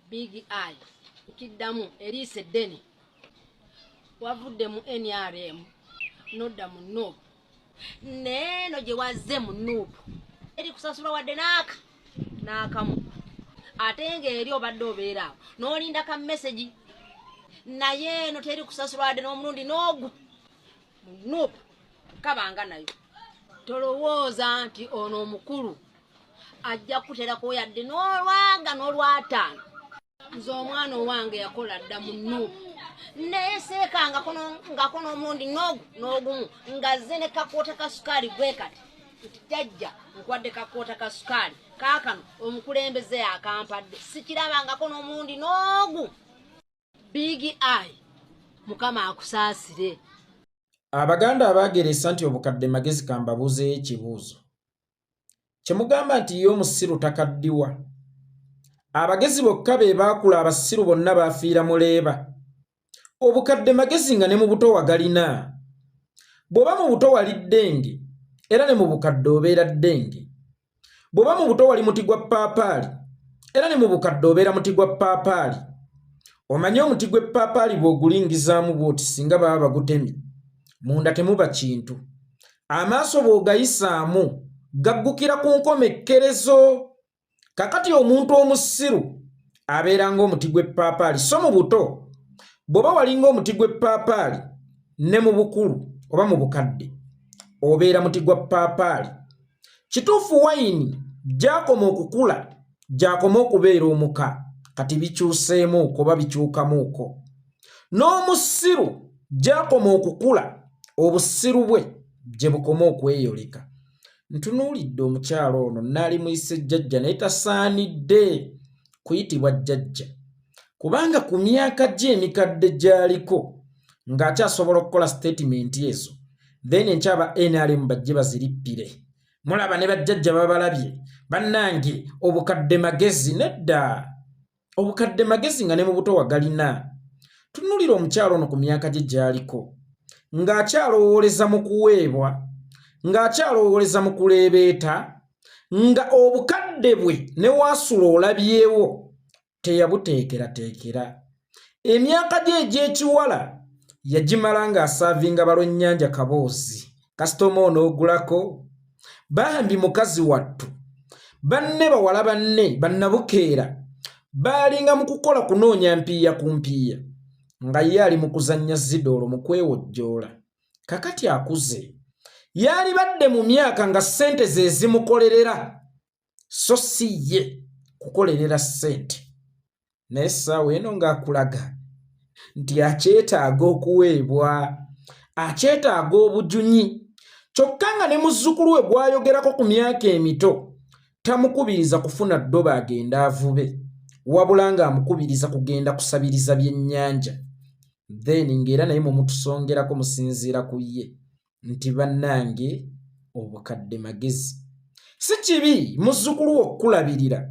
Big Eye nkiddamu eriiso eddene wavudde mu NRM nodda mu NUP neeno gye wazze mu NUP eri kusasulwa wadde n'aka n'akamu ate ng'eri obadde obeera awo n'olinda ka mesegi naye eno teri kusasulwa wadde n'omulundi n'ogu mu NUP kabanga nayo tolowooza nti ono omukulu ajja kuterako yadde n'olwaga n'olwataano nze omwana owange yakola dda mu NUP naye seekangako ngako n'omulundi n'ogu n'ogumu nga zze ne kakoota ka sukaali gwe kati nti jajja nkwadde kakoota ka sukaali kaakano omukulembeze akampadde sikirabangako n'omulundi n'ogu. Big Eye mukama akusaasire. Abaganda abaageresa nti obukadde magezi kambabuuzeeyo ekibuuzo. Kye mugamba nti ye omusiru takaddiwa. Abagezi bokka be baakula abasiru bonna baafiira mu leeba. Obukadde magezi nga ne mu buto wagalina. Bw'oba mu buto wali ddenge era ne mu bukadde obeera ddenge. Bw'oba mu buto wali muti gwa ppaapaali era ne mu bukadde obeera muti gwa ppaapaali. Omanyi omuti gw'eppaapaali bw'ogulingizaamu bw'oti singa baba bagutemye munda temuba kintu. Amaaso bw'ogayisaamu gaggukira ku nkomekkerezo. Kakati omuntu omusiru abeera ng'omuti gw'eppaapaali so mu buto bw'oba walinga omuti gw'eppaapaali ne mu bukulu oba mu bukadde obeera muti gwa ppaapaali. Kituufu wayini gy'akoma okukula gy'akoma okubeera omuka kati bikyuseemuuko oba bikyukamuuko. N'omusiru gy'akoma okukula obusiru bwe gye bukoma okweyoleka. Ntunuulidde omukyala ono nnaali muyise jjajja naye tasaanidde kuyitibwa jjajja kubanga ku myaka gye emikadde gy'aliko ng'akyasobola okukola sitatimenti ezo then enkya aba NRM bajje bazirippire. Mulaba ne bajjajja babalabye bannange obukadde magezi nedda. Obukadde magezi nga ne mu buto wagalina. Tunuulira omukyala ono ku myaka gye gy'aliko ng'akyalowooleza mu kuweebwa, ng'akyalowooleza mu kuleebeeta, nga obukadde bwe ne waasula olabyewo teyabuteekerateekera. Emyaka gye egy'ekiwala yagimala ng'asaavinga balwennyanja kaboozi kasitoma onoogulako bambi mukazi wattu banne bawala banne bannabukeera baalinga mu kukola kunoonya mpiiya ku mpiiya nga ye ali mu kuzannya zidoolo mu kwewojjoola kakati akuze yaalibadde mu myaka nga ssente ze zimukolerera so si ye kukolerera ssente naye essaawa eno ng'akulaga nti akyetaaga okuweebwa akyetaaga obujunyi kyokka nga ne muzzukulu we gw'ayogerako ku myaka emito tamukubiriza kufuna ddobo agende avube wabula ng'amukubiriza kugenda kusabiriza byennyanja then ng'era naye mumutusongerako musinziira ku ye nti bannange obukadde magezi si kibi muzzukulu wo okukulabirira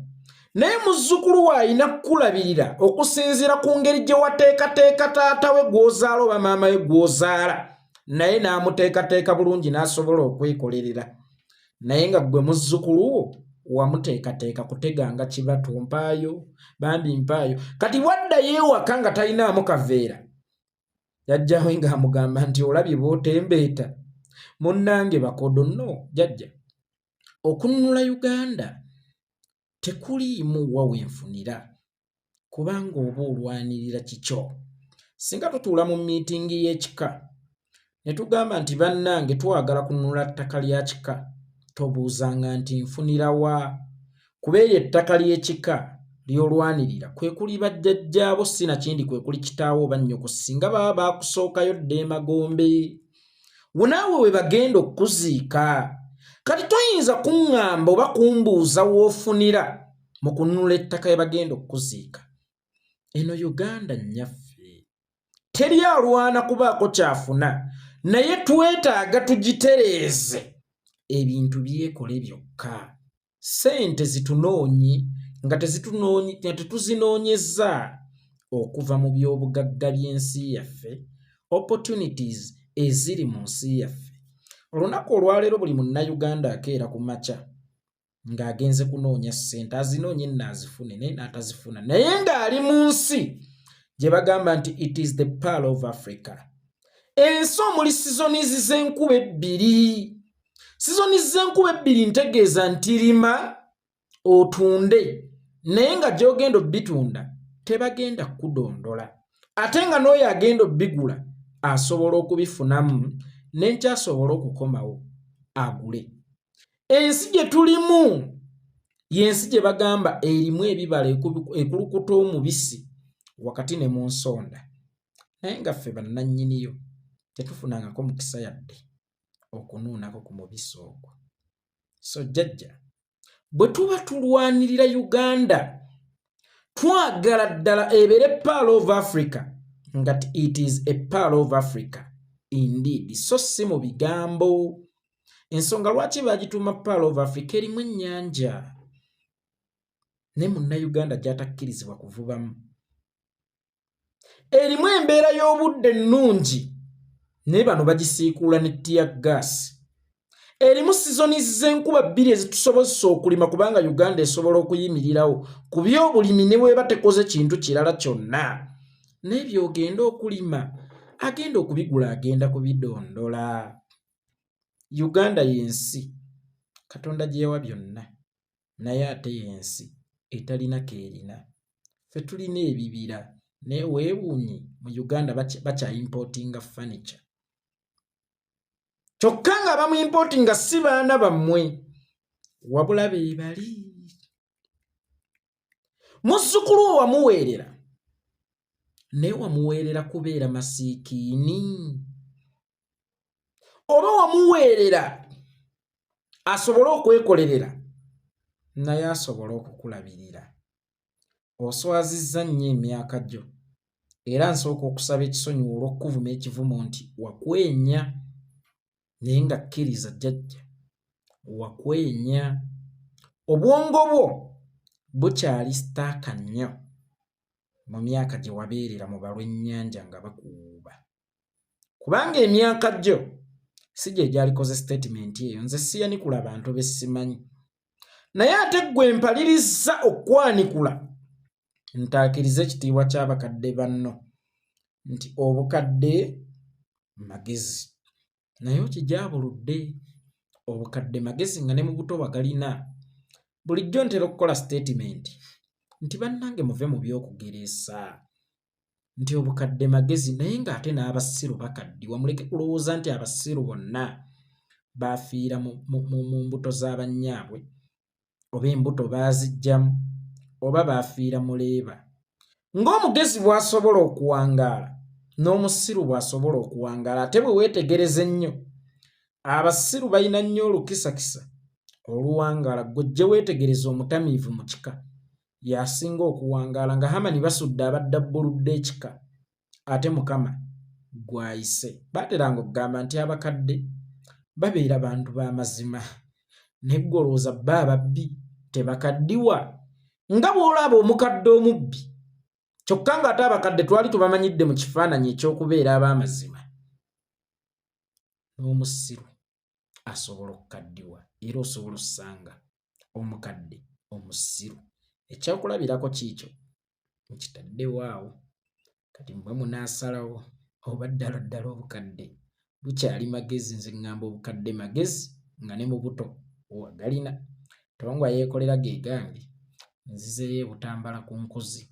naye muzzukulu wo alina kukulabirira okusinziira ku ngeri gye wateekateeka taata we gw'ozaala oba maama we gw'ozaala naye n'amuteekateeka bulungi n'asobola okwekolerera naye nga ggwe muzzukulu wo wamuteekateeka kuteganga kibatu mpaayo bambi mpaayo kati waddayo ewaka nga talinaamu kaveera Jajja we ng'amugamba nti olabye bw'otembeeta munnange bakodo no jajja okununula Uganda tekuliimu wa wenfunira kubanga oba olwanirira kikyo. Singa tutuula mu miitingi y'ekika ne tugamba nti bannange twagala kununula ttaka lya kika tobuuzanga nti nfunira wa kuba eryo ettaka ly'ekika ly'olwanirira kwe kuli bajjajjaabo si na kindi kwe kuli kitaawo oba nnyoko singa baba baakusookayo dda emagombe naawe we bagenda okukuziika kati toyinza kuŋŋamba oba kumbuuza w'ofunira mu kununula ettaka we bagenda okukuziika eno Uganda nnyaffe teri alwana kubaako kyafuna naye twetaaga tugitereeze ebintu byekole byokka ssente zitunoonye nga tetuzinoonyezza okuva mu by'obugagga by'ensi yaffe opportunities eziri mu nsi yaffe olunaku olwaleero buli munnayuganda akeera ku makya. Ng'agenze kunoonya ssente, azinoonye nno azifune, naye n'atazifuna, naye ng'ali mu nsi gye bagamba nti it is the pearl of Africa, ensi omuli seasons z'enkuba ebbiri. Seasons z'enkuba ebbiri ntegeeza nti lima otunde, naye nga gy'ogenda obbitunda tebagenda kukudondola, ate nga n'oyo agenda obbigula asobola okubifunamu n'enkyasobola okukomawo agule. Ensi gye tulimu y'ensi gye bagamba erimu ebibala ekulukuta omubisi wakati ne mu nsonda, naye nga ffe bannannyiniyo tetufunangako mukisa yadde okunuunako ku mubisi ogwo. So jjajja, bwe tuba tulwanirira Uganda, twagala ddala ebeere pearl of Africa, nga it is a pearl of Africa indeed, so si mu bigambo. Ensonga lwaki bagituuma pearl of Africa, erimu ennyanja naye Munnayuganda gy'atakkirizibwa kuvubamu, erimu embeera y'obudde ennungi naye bano bagisiikuula ne tear gas, erimu seasons z'enkuba bbiri ezitusobozesa okulima, kubanga Uganda esobola okuyimirirawo ku byobulimi ne bweba tekoze kintu kirala kyonna, naye by'ogenda okulima agenda okubigula agenda kubidondola. Uganda y'ensi Katonda gye yawa byonna, naye ate y'ensi etalina keerina. Ffe tulina ebibira, naye weewuunye mu Uganda bakyaimportinga furniture, kyokka nga bamuimportinga si baana bammwe, wabula be bali. Muzzukulu wo wamuweerera, naye wamuweerera kubeera masiikiini oba wamuweerera asobole okwekolerera, naye asobole okukulabirira? Oswazizza nnyo emyaka gyo, era nsooka okusaba ekisonyiwo olw'okukuvuma ekivumo nti wakwenya, naye nga kkiriza jjajja, wakwenya. Obwongo bwo bukyali stuck nnyo mu myaka gye wabeerera mu balwennyanja nga bakuwuuba, kubanga emyaka gyo si gye gyalikoze statement eyo. Nze siyanikula bantu be simanyi, naye ate ggwe mpalirizza okwanikula ntaakirize ekitiibwa ky'abakadde banno nti obukadde magezi, naye okijaabuludde. Obukadde magezi nga ne mu buto bagalina. Bulijjo ntera okukola statement nti bannange muve mu by'okugereesa nti obukadde magezi, naye ng'ate n'abasiru bakaddiwa. Muleke kulowooza nti abasiru bonna bafiira mu mbuto z'abannyaabwe, oba embuto baaziggyamu, oba baafiira mu leeba. Ng'omugezi bw'asobola okuwangaala, n'omusiru bw'asobola okuwangaala. Ate bwe weetegereza ennyo, abasiru balina nnyo olukisakisa oluwangaala. Ggwe ojje weetegereza, omutamiivu mu kika y'asinga okuwangaala, nga Hamani Basudde abadde abbuludde ekika, ate Mukama gw'ayise. Baateranga okugamba nti abakadde babeera bantu b'amazima, naye ggwe olowooza bo ababbi tebakaddiwa? Nga bw'olaba omukadde omubbi, kyokka ng'ate abakadde twali tubamanyidde mu kifaananyi eky'okubeera ab'amazima. N'omusiru asobola okukaddiwa, era osobola osanga omukadde omusiru. Ekyokulabirako kiikyo nkitaddewo awo. Kati mmwe munaasalawo oba ddala ddala obukadde bukyali magezi. Nze ŋŋamba obukadde magezi nga ne mu buto wagalina. Tongwa yeekolera ge gange. Nzizeeyo e Butambala ku nkozi.